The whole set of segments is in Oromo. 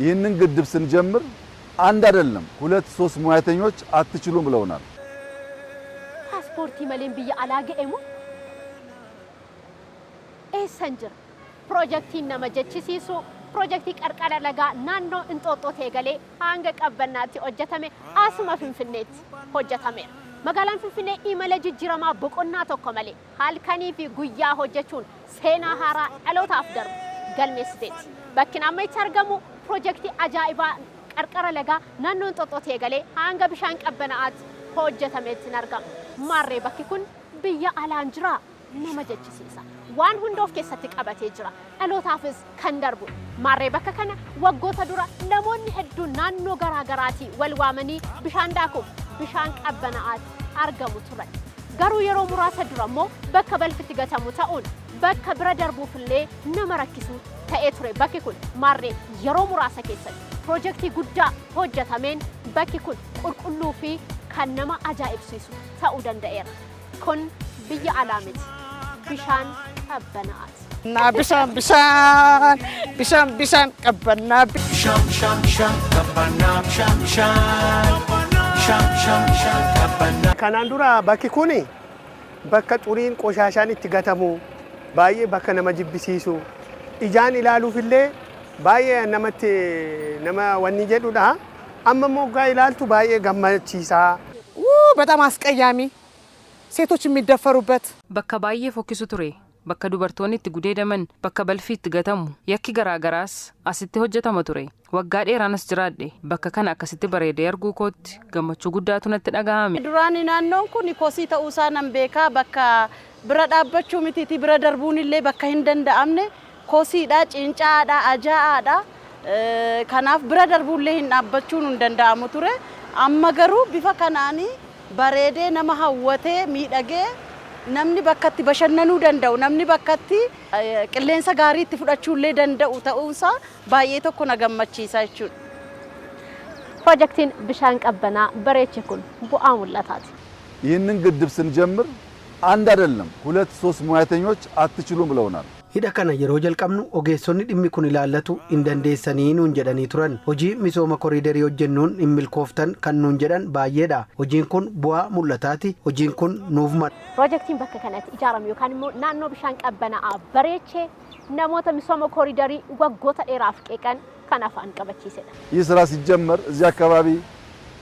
ይህንን ግድብ ስንጀምር አንድ አይደለም ሁለት ሶስት ሙያተኞች አትችሉም ብለውናል። Paaspoortii maleen biyya alaa ga'e moo eessan jira? Piroojeektiin nama jechisiisu piroojeektii qarqara lagaa naannoo Inxooxxoo eegalee hanga Qabbannaatti hojjetame asuma Finfinneetti hojjetameera. Magaalaan Finfinnee imala jijjiiramaa boqonnaa tokko malee halkanii fi guyyaa hojjechuun seenaa haaraa dhalootaaf darbu galmeessiteetti. Bakki amma itti argamu piroojeektii ajaa'ibaa qarqara lagaa naannoo Inxooxxoo eegalee hanga bishaan qabbanaa'aatti hojjetameetti argama. Maarree bakki kun biyya alaan jira nama jechisiisa. Waan hunda of keessatti qabatee jira. Dhalootaafis kan darbu. Maarree bakka kana waggoota dura namoonni hedduun naannoo garaa garaatii wal waamanii bishaan daakuuf bishaan qabbanaa'aatti argamu turan. Garuu yeroo muraasa dura immoo bakka balfitti gatamu ta'uun bakka bira darbuufillee nama rakkisu ta'ee ture bakki kun. Maarree yeroo muraasa keessatti piroojeektii guddaa hojjetameen bakki kun qulqulluu fi kan nama ajaa'ibsiisu ta'uu danda'eera. Kun biyya alaa miti. Bishaan qabbanaa'aati. Na bishaan bishaan bishaan bishaan qabbannaa. Bishaan bishaan bishaan qabbannaa bishaan bishaan bishaan bishaan bishaan qabbannaa. Kanaan dura bakki kun bakka xuriin qoshaashaan itti gatamu, baay'ee bakka nama jibbisiisu, ijaan ilaaluuf illee baay'ee namatti nama wanni jedhudha. Amma immoo waggaa ilaaltu baay'ee gammachiisaa. በጣም አስቀያሚ፣ ሴቶች የሚደፈሩበት Bakka baay'ee fokkisu ture. Bakka dubartoonni itti gudeedaman, bakka balfi itti gatamu, yakki garaagaraas asitti hojjetama ture. Waggaa dheeraan as jiraadhe. Bakka kana akkasitti bareedee arguu kootti gammachuu guddaatu natti dhaga'ame. Duraan naannoon kun kosii ta'uusaa nan beekaa. Bakka bira dhaabbachuu mitiiti, bira darbuun illee bakka hin danda'amne kosiidha, cincaadha, ajaa'aadha. Kanaaf bira darbuullee hin dhaabbachuun hin danda'amu ture. Amma garuu bifa kanaanii bareedee, nama hawwatee, miidhagee, namni bakka itti bashannanuu danda'u, namni bakka itti qilleensa gaarii itti fudhachuullee danda'u ta'uunsaa baay'ee tokko na gammachiisa jechuudha. Piroojeektiin bishaan qabbanaa bareeche kun bu'aa mul'ataati. ይህንን ግድብ ስንጀምር አንድ አይደለም ሁለት ሶስት ሙያተኞች አትችሉም ብለውናል። Hidha kana yeroo jalqabnu ogeessonni dhimmi kun ilaallatu hin dandeessanii nuun jedhanii turan. Hojii misooma koriidarii hojjennuun hin milkooftan kan nuun jedhan baay'eedha. Hojiin kun bu'aa mul'ataati. Hojiin kun nuuf mala. Piroojeektiin bakka kanatti ijaarame yookaan immoo naannoo bishaan qabbanaa'aa bareechee namoota misooma kooriidarii waggoota dheeraaf qeeqan kan afaan qabachiisedha. ይህ ስራ ሲጀመር እዚህ አካባቢ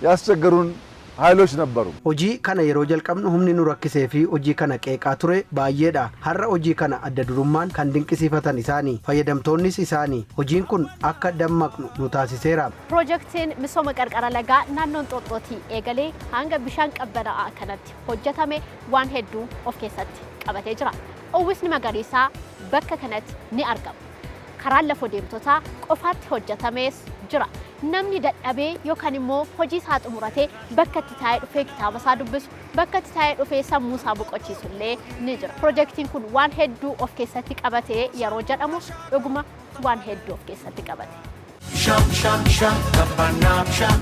ያስቸገሩን ኃይሎች ነበሩ። Hojii kana yeroo jalqabnu humni nu rakkisee fi hojii kana qeeqaa ture baay'eedha. Har'a hojii kana adda durummaan kan dinqisiifatan isaanii, fayyadamtoonnis isaanii. Hojiin kun akka dammaqnu nu taasiseera. Piroojeektiin misooma qarqara lagaa naannoo Inxooxxootii eegalee hanga bishaan qabbanaa'aa kanatti hojjetame waan hedduu of keessatti qabatee jira. Uwwisni magariisaa bakka kanatti ni argama. Karaan lafa deemtotaa qofaatti hojjetamees jira. Namni dadhabee yookaan immoo hojii isaa xumuratee bakka itti taa'ee dhufee kitaaba isaa dubbisu, bakka itti taa'ee dhufee sammuu isaa boqochiisu illee ni jira. Piroojeektiin kun waan hedduu of keessatti qabatee yeroo jedhamu dhuguma waan hedduu of keessatti qabate. Bishaan bishaan bishaan qabbannaa bishaan.